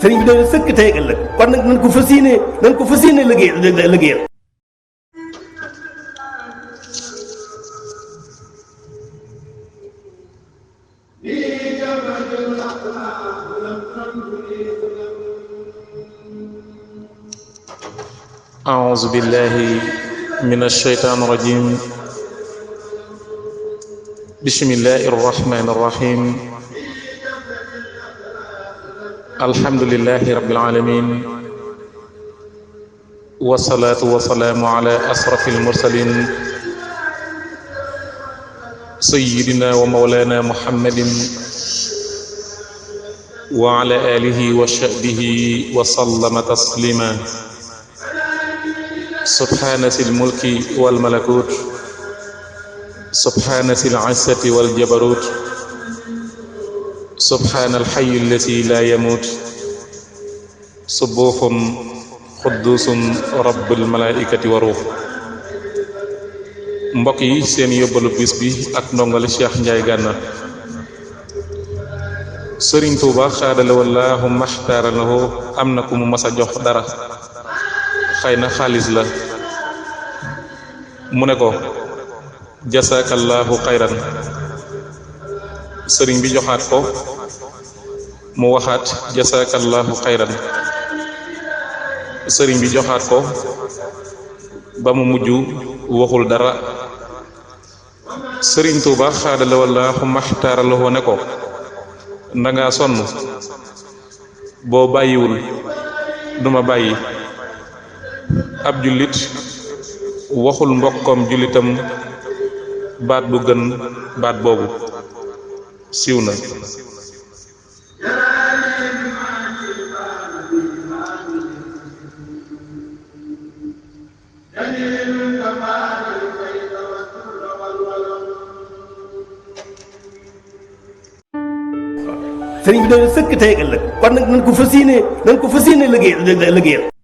sëriñ bi doon sëkk tey ak ëllëg kon nag nañ ko fas yéene liggéeyal أعوذ بالله من الشيطان الرجيم بسم الله الرحمن الرحيم الحمد لله رب العالمين والصلاة والسلام على أشرف المرسلين سيدنا ومولانا محمد وعلى آله وصحبه وسلم تسليما سبحان ذي الملك والملكوت سبحان ذي العزة والجبروت سبحان الحي الذي لا يموت سبوح قدوس رب الملائكة والروح mbokk yi seen yóbbalu bis bi ak ndongali Cheikh Ndiaye Gana Sëriñ Tuuba xaadala wallaahu maxtaaranahu am na ku mu mas a jox dara xëy na xaalis la mu ne ko jasakallaahu xayran sëriñ bi joxaat ko mu waxaat jasakallaahu xayran sëriñ bi joxaat ko ba mu mujj waxul dara sëriñ Tuuba xaadala wallaahu maxtaaranahu ne ko ndangaa sonn boo bàyyiwul duma bàyyi ab jullit waxul mbokkom jullitam baat bu gën baat boobu siiw na sëriñ bi doon sëkk tey ak ëllëg kon nag nañ ko fas yéene liggéeyal